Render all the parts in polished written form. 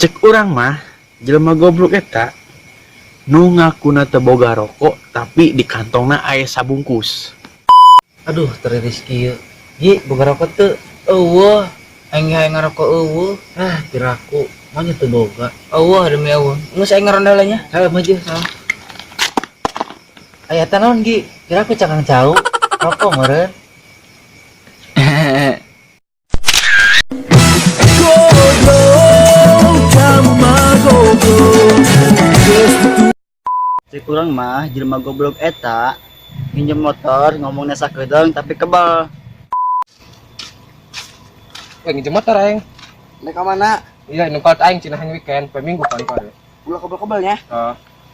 Cek urang mah jelema goblok eta nu ngakuna teu boga rokok tapi di kantongna aya sabungkus. Aduh, teriris kieu. Gi, boga rokok teu? Eueuh, aing hayang ngarokok eueuh. Ah, piraku mah nya teu boga. Eueuh demi eueuh. Geus aing ngaronda lah nya. Hayo maju salah. Aya eta naon, Gi? Piraku cakang cau. Rokok meureun. Cek urang mah jelema goblok eta minjem motor ngomongnya sakedeung tapi kebal. Eh, nginjem motor aing. Naik ka mana? Iya, nungkal aing cenah weekend, poe Minggu kan kare. Ulah kebel-kebelnya. Heeh.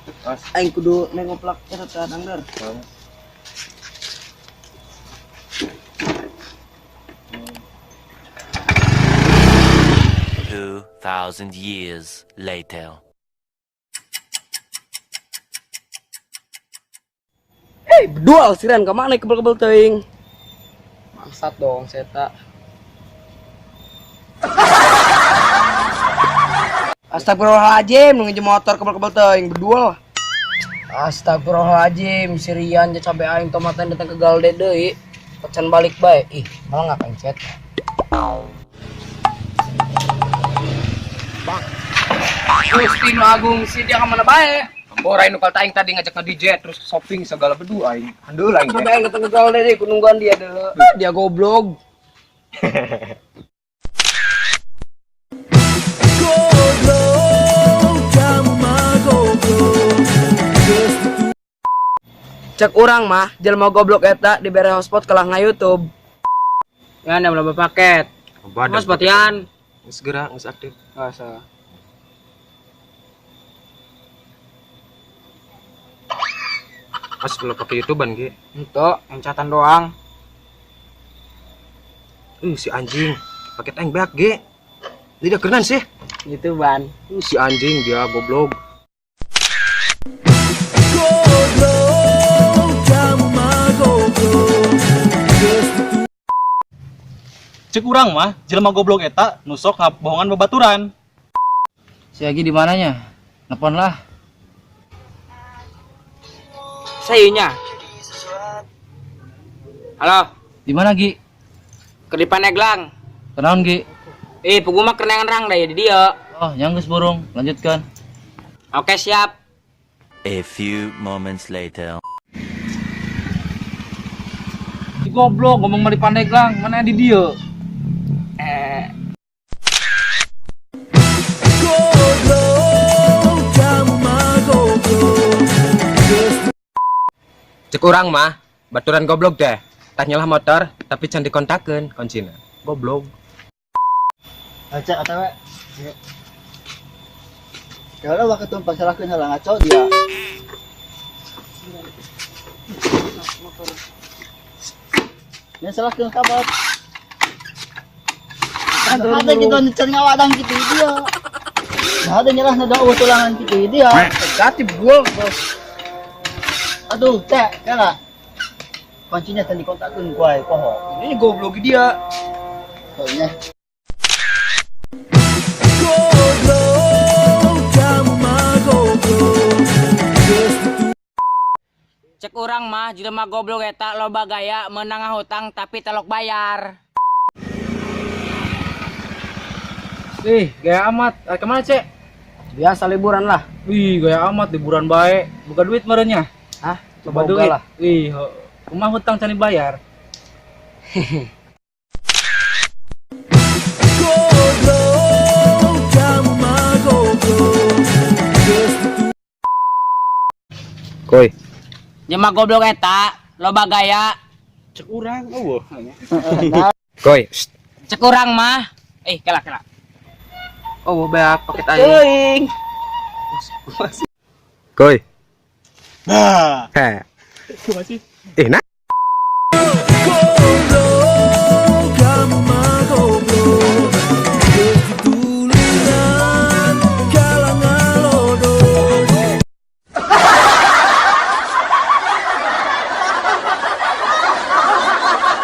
Terus Aing kudu nengoplak eta teh dangdar. 2,000 years later. Hei, bedual siran ka mana kebel-kebel teuing? Bangsat dong seta. Astagfirullahaladzim, nu nginjem motor kebel-kebel teuing bedual. Astagfirullahaladzim, si Rian sampai aing tomatan datang ke Galde deui. Pecan balik bae. Ih, malah nggak pencet. Gusti nu Agung si dia kemana bae? Bora aing nukal aing tadi ngajak nge-DJ terus shopping segala bedu aing. Handeuh aing. Sampai aing datang ke Galde deui, ku nungguan dia dulu. Dia goblok. Cek urang mah jelema goblok eta dibere hotspot kalah nga YouTube. Ya, anda berapa paket? Mas Batian. Segera geus aktif. Asa. Mas belum pakai YouTubean ge. Untuk encatan doang. Si anjing, paket aing beak ge. Tidak kerenan sih. Gitu ban. Si anjing dia goblok. Cek urang mah jelema goblok eta nu sok ngabohongan babaturan. Si Agi di mananya? Nelpon lah. Sayunya. Halo, Di mana, Gi? ke di Pandeglang. Kenaon, Gi? Eh, pugu mah kerenangan rang dah ya di dia. Oh, yang geus burung. Lanjutkan. Oke, siap. A few moments later. Si goblok ngomong mah di Pandeglang, mana di dieu? Cek urang mah baturan goblok deh. Tanyalah motor tapi can dikontakeun kuncina. Goblok. Cek atawa. Kalau waktu tumpang salahkeun heula ngaco dia. Yang salahkeun kabar. Ada gitu can ngawadang gitu dia. Nah, ada nyerah na daw tulangan gitu dia. Ganti bedual, bos. Aduh, cek, kala. Kuncinya tadi kontakkeun ku aing poho. Ini goblok dia. Soalnya Cek urang mah jelema goblok eta loba gaya meunang hutang tapi telok bayar. Ih, gaya amat. Kemana, Cek? Biasa liburan lah. Wih, gaya amat liburan bae. Buka duit merenya. Hah? Coba Boga duit lah. Wih, rumah hutang can dibayar. Koi. Jelema goblok eta loba gaya. Cek urang eueuh. Koi. Cek urang mah kela kela. Oh, beak paket aing. Teuing. Koi. Nah, Heh. kumaha sih? Eh, nah.